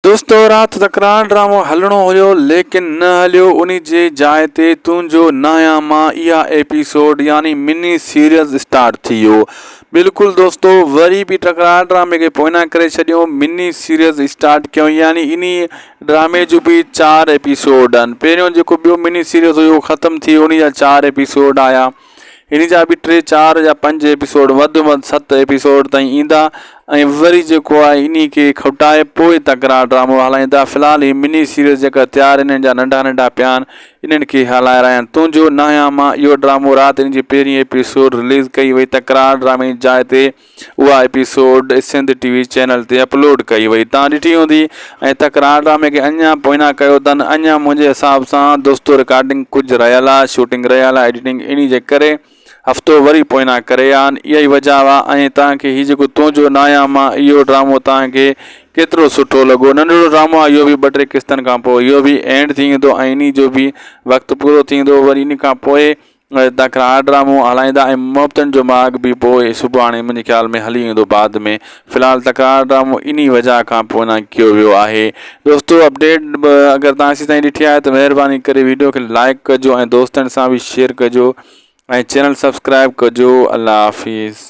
دوستو رات تڪرار ڊرامو هلڻو هيو ليڪن نه هليو انهي جي جاء تي تنهنجو ناهيان مان اها ايپيسوڊ يعني مني سيريز اسٽارٽ ٿي ويو بلڪل دوستو وري به تڪرار ڊرامي کي پوئنا ڪري ڇڏيو مني سيريز اسٽارٽ ڪيو يعني انهي ڊرامي جو به چار ايپيسوڊ آهن پهريون جيڪو ٻيو مني سيريز هيو ختم ٿي ويو انهي جا چار ايپيسوڊ آيا ان جا به ٽي چار يا پنج ايپيسوڊ وڌ ۾ وڌ ست ايپيسوڊ تائين ايندا ۽ وري جيڪو آهي انهي کي کٽائي پوء تڪرار ڊرامو هلائيندا في الحال هي مني سيريز جيڪا تيار انهن جا ننڍا ننڍا پيا آهن انهن کي هلائي رهيا آهن تنهنجو ناهيان مان اهو ڊرامو رات ان جي پهرين ايپيسوڊ رليز ڪئي وئي تڪرار ڊرامي جي جاء تي اها episode Sindh T V channel تي اپلوڊ ڪئي وئي تان ڏٺي هوندي ۽ تڪرار ڊرامي کي اڃا پوئنا ڪيو اٿن اڃا منهنجي حساب سان دوستو رڪارڊنگ ڪجهه رهيل آ شوٽنگ رهيل آ ايڊيٽنگ انهي جي ڪري هفتو وري پوئنا ڪري آن اها ئي وجه آ ۽ توهان کي هي جيڪو تنهنجو ناهيان مان اهو ڊرامو توهان کي ڪيترو سٺو لڳو ننڍڙو ڊرامو آ اهو به ٻه ٽي قسطن کان پوء اهو به اينڊ ٿي ويندو ۽ انهي جو به وقت پورو ٿيندو وري انهي کان پوء تڪرار ڊرامو هلائيندا ۽ محبتن جو ماڳ به پوء سڀاڻي منهنجي خيال ۾ هلي ويندو بعد ۾ في الحال تڪرار ڊرامو انهي وجه کان پوء نه ڪيو ويو آهي دوستو اپڊيٽ اگر توهان ايسي تائين ڏٺي آهي ته مهرباني ڪري ويڊيو کي لائڪ ڪجو ۽ دوستن سان به شيئر ڪجو ۽ چينل سبسڪرائب ڪجو الله حافظ.